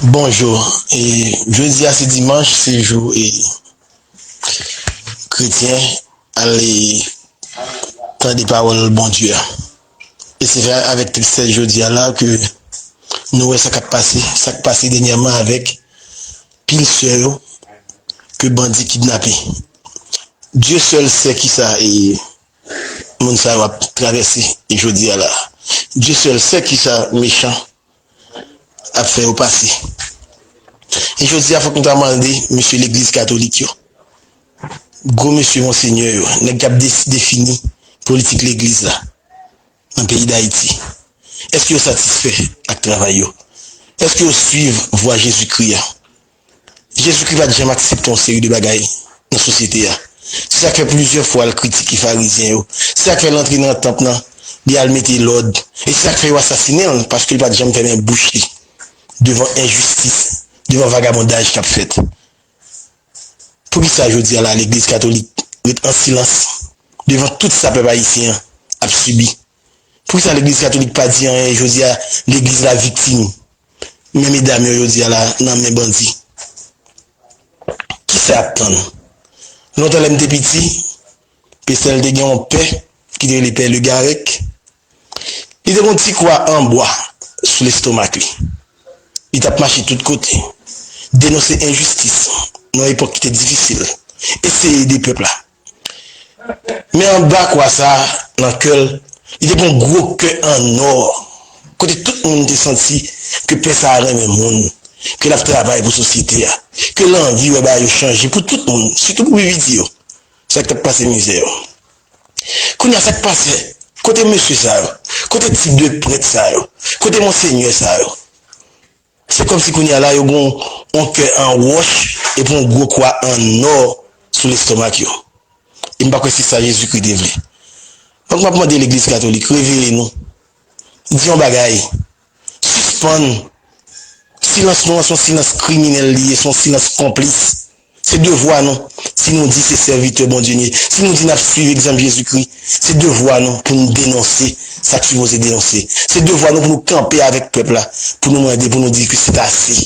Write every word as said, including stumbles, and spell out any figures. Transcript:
Bonjou. E, jodi a se dimanch, se jou e kretyen al e tande pawòl Bondye a. E se vre avèk tristès jodi a la ke nou wè sa k ap pase, sa k pase dènyèman avèk pil sè yo ke bandi kidnape. Dye sèl sè kisa e moun sa yo ap travèse e jodi a la. Dye sèl sè kisa mechan ap fè yo pase. E jodi a fòk nou ta mande mesye legliz katolik yo, gwo mesye monsenyè yo, nèg k ap desi- defini politik legliz la nan peyi Dayiti. Èske yo satisfè ak travay yo? Èske yo swiv vwa Jezikri a? Jezikri pa t janm aksepte yon seri de bagay nan sosyete a. Se sa k fè plizyè fwa l kritike farizyen yo. Se sa k fè l antre nan tanp nan, li al mete lòd. E se sa k fè yo asasinen l, paske li pa t janm fèmen bouch li devan enjistis, devan vagabondaj k ap fèt. Poukisa jodi a la legliz katolik ret an silans devan tout sa pèp ayisyen an ap sibi? Poukisa legliz katolik pa di anyen jodi a? Legliz la viktim. Men medam yo jodi a la nan men bandi. Kisa y ap tann? Lontan lè m te piti, Pestèl te gen yon pè ki te rele Pè Legarec. Li te gen yon ti kwa an bwa sou lestomak li. Li t ap mache tout kote, denonse enjistis nan yon epòk ki te difisil, eseye ede pèp la. Men anba kwa sa a, nan kè l, li te gen yon gwo kè an nò, kote tout moun te santi ke pè sa a renmen moun, ke l ap travay pou sosyete a, ke l anvi wè bagay yo chanje pou tout moun, sitou pou pi piti yo. Sa k t ap pase mizè yo. Kounye a, sa k pase? Kote mesye sa yo? Kote tip de prèt sa yo? Kote monsenyè sa yo? Se kòmsi kounye a la, yo gen yon kè an wòch epi yon gwo kwa an nò sou lestomak yo. E m pa kwè se sa Jezikri te vle. Donk, m ap mande legliz katolik, reveye nou. Di yon bagay. Sispann. Silans nou an se yon silans kriminèl li ye, se yon silans konplis. Se devwa nou. Si nou di se sèvitè Bondye n ye, si nou di n ap swiv egzanp Jezikri, se devwa nou pou nou denonse sa k sipoze denonse. Se devwa nou pou nou kanpe avèk pèp la, pou nou mande, pou nou di ke se ase.